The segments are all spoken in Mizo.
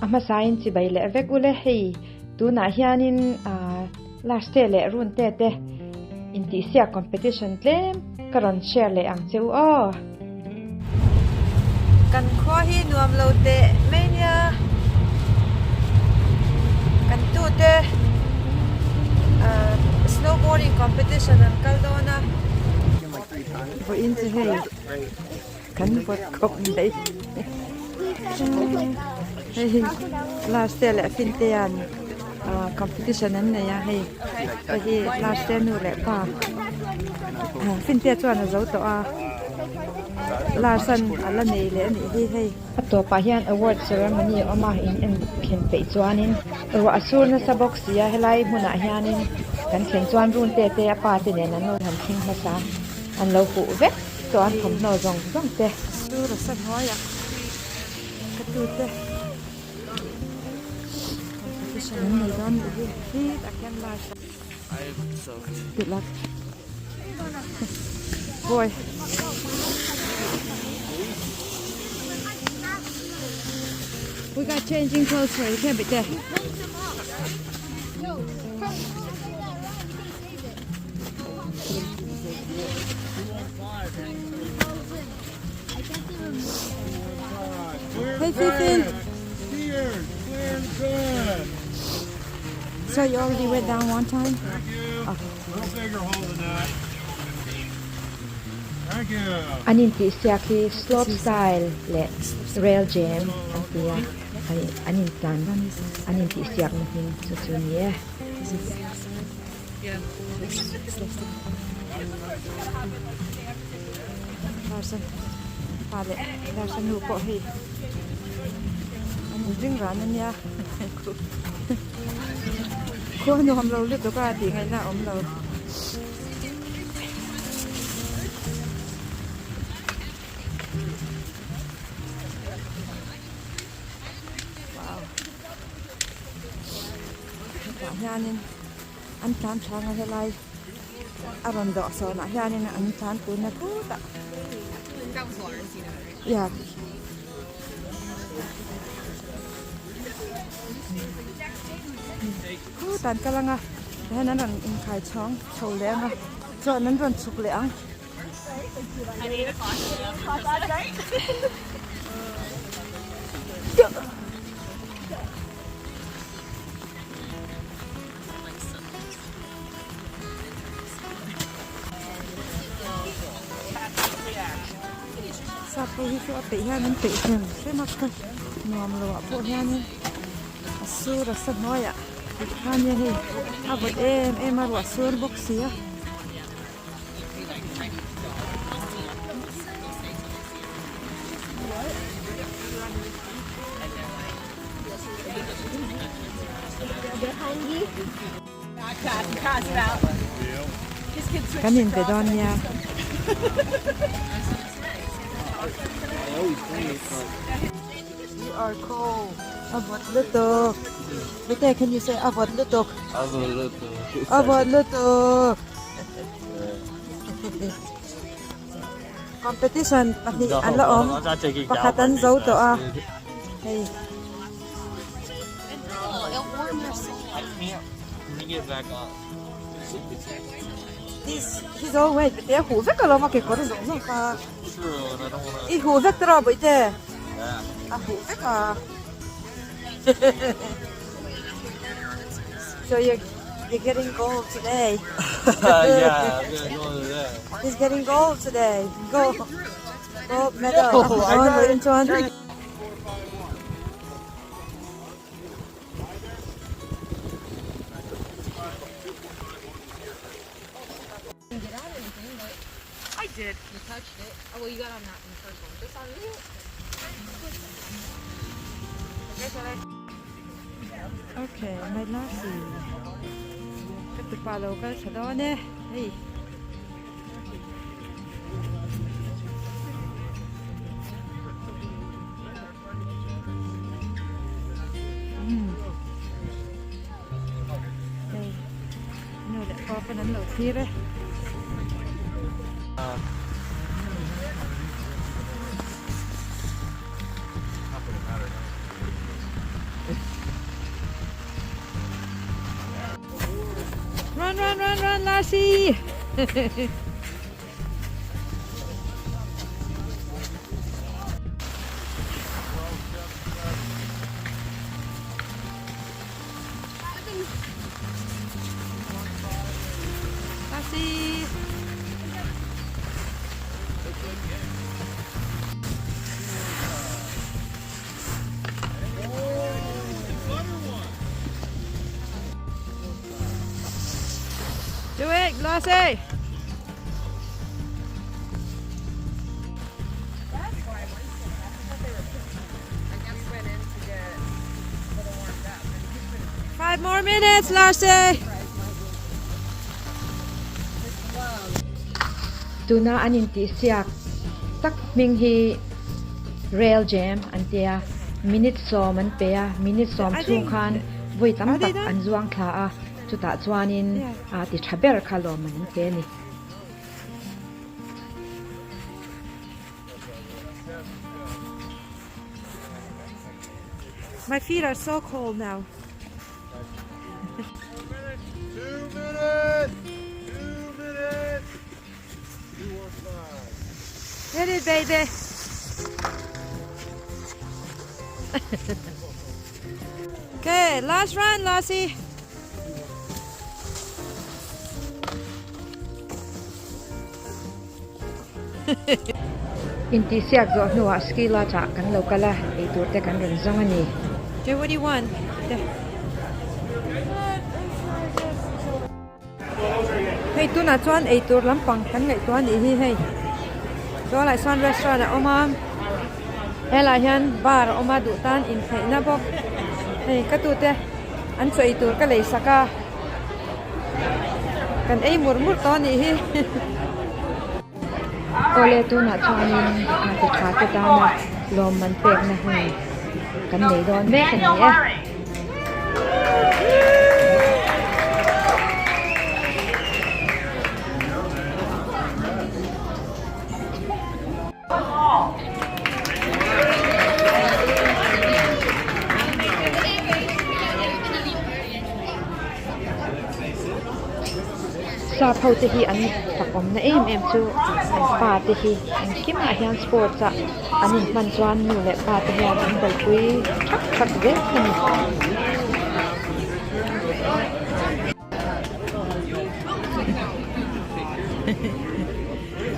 A hmasain chibai leh vek ule hei tunah hianin ah last te leh run te te intihsiak competition tlem ka rawn share leh ang che u aw. Kan khua hi nuam lo teh mai nia kan tute ah snowboarding competition an kal dawn a. Vawiin chu hei kan vawt khawp mai hei last te leh fin te an ah competition an nei a hei hei hi last te nu leh pa fin te chuan a zo tawh a last an a la nei leh a nih hi hei. A tawpah hian award ceremony a awm a in en thlen peih chuanin ruah a sur nasa bawk si a helai hmunah hianin kan thlen chuan run te te a pa te nen an lo han thleng hmasa an lo huh vek tawh an thawmhnaw zawng zawng te. Sur a sa hnuaiah ka tute competition an nei dawn nih hi hetah khian last good luck boy. We got changing clothes for you, can't be there. Hey, Fifi. So you already went down one time? Thank you. Okay. A little bigger hole than that. Thank you. An intihsiak hi slope style leh rail jam an ti a, an intlan an intihsiakna hming chu chu ni e. Pa leh Darsa nu pawh hei an inring ran a nia khua nuam lo lutuk a tih ngaihna a awm lo. Wow hetah hianin an tlan thlang a helai a rawn dawh sawnah hianin an tlan pui na khutah yeah khutah an kal ang a tihian an rawn inkhai chhawng chho leh ang a chuan an rawn chhuk leh ang. Sap ho hi chu a peih hian an peih hrim hrim a kha nuam lo ah pawh hianin a sur a sa hnuaiah tikhan nia hei a vawt em em a ruah sur bawk si a. Kan inbe dawn nia. You are cold. A vawt lutuk. Bete, can you say a vawt lutuk? A vawt lutuk. A vawt lutuk. Competition pahnih an la awm. Pakhat an zo tawh a. Hei. He's he's all wet bete a huh vek alawm a kekawr zawng zawng kha. I huh vek tawh a bawihte. A huh vek a. So you're you're getting gold today. Yeah, I'm getting gold today. He's getting gold today. Gold. Gold medal. No, I got it. I did. You touched it. Oh, well, you got on that in the first one. Just on you. Okay, my lassie. Ka tupa lo kal tha dawn e. Hei. Hei nu leh pa pawn an lo thlir e. on Lassie! Lassie! Do it, Lassie! Five more minutes, Lassie! Tuna an intihsiak tak hming hi Rail Jam an tia, minute sawm an pe a, minute sawm chhung khan vawi tam tak an zuang thla a, chutah chuanin a ti tha ber kha lawmman an pe a ni. My feet are so cold now. Two minutes! Two minutes! Two or five. Hit it, baby. okay, last run, Lassie. Intihsiak zawh hnuah ski lodge ah kan lo kal a, eitur te kan rawn zawng a ni. Jay, what do you want? Hei tunah chuan eitur lampang kan ngaihtuah a nih hi hei. Tualah sawn restaurant a awm a, helaiah hian bar a awm a duh tan intheihna bawk. Hei ka tute an chaw eitur ka lei sak a. Kan ei mur mur tawh a nih hi. Awle tunah chuanin a ti tha te tana lawmman pekna hun kan nei dawn mek a ni e. Sap ho te hi an fak awmna em em chu an pa te hi engkimah hian sports ah an inhman chuan nu leh pa te hian an buaipui thak thak zel a ni.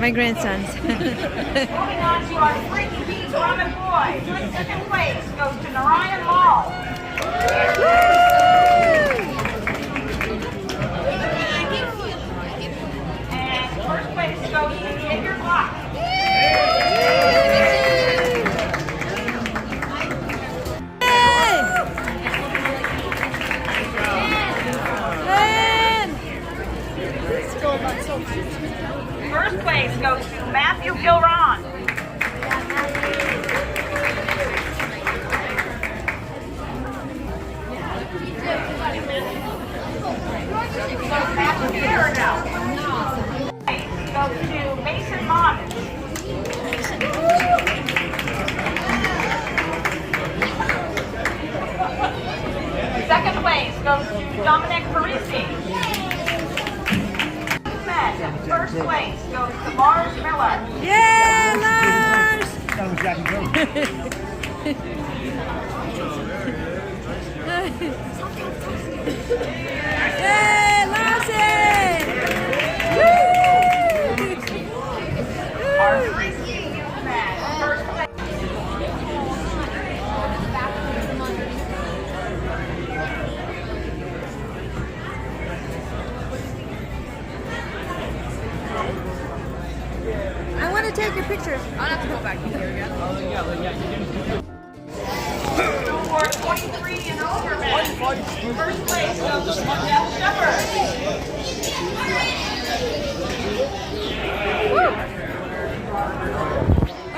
My grandsons. Moving on to our Freaky Beat Ramen Boy. Second place goes to Narayan Lal. And first place goes to Xavier Block. First place goes to Matthew Gilron. Goes to Mason Mott. Second place goes to Dominic Parisi. Men, first place goes to Lars Miller. Yeah, Lars! Yeah, Lassie! Woo! Our Freaky Youth Men, first place. I want to take your picture. I'll have to go back in here again. For 23 and older men, first place goes to Mundell Shepherd.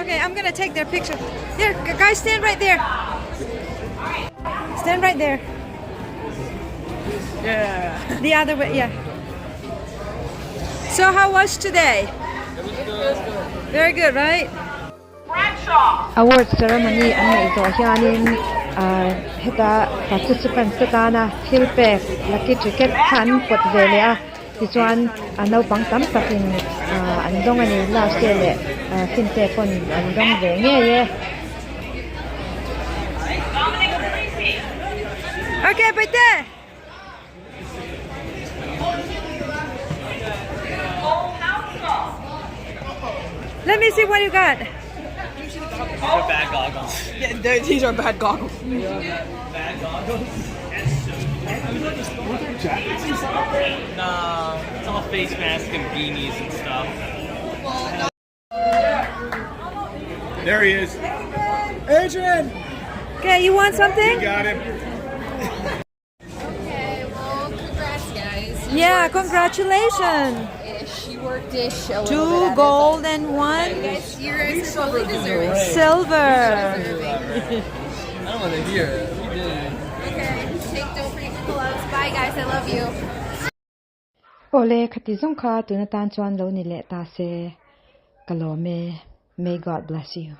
Okay, I'm gonna take their picture. Here, guys, stand right there. Stand right there. Yeah. The other way, yeah. So how was today? It was good. Very good, right? Bradshaw. Award ceremony an neih zawh hianin ah heta participants te tana thil pek lucky ticket kha an pawt ve leh a. Tichuan a naupang tam takin ah an dawng a ni last te leh ah finte pawn an dawng ve ngei e. Okay Bawihtei. Let me see what you got. Bad goggles. Yeah, these are bad goggles. Bad goggles. Nah, it's all face masks and beanies and stuff. There he is. Adrian! Okay, you want something? Got him. Okay, well, congrats, guys. You Yeah, worked congratulations. Ish. You worked ish a little bit Two at it, gold and but one You guys, you guys are totally deserving. silver. Deserving. I don't want to hear it. We did it. Okay, take, don't forget your gloves. Bye, guys. I love you. Awle khati zawng kha tuna tan chuan lo ni leh ta se ka lawm e. May God bless you.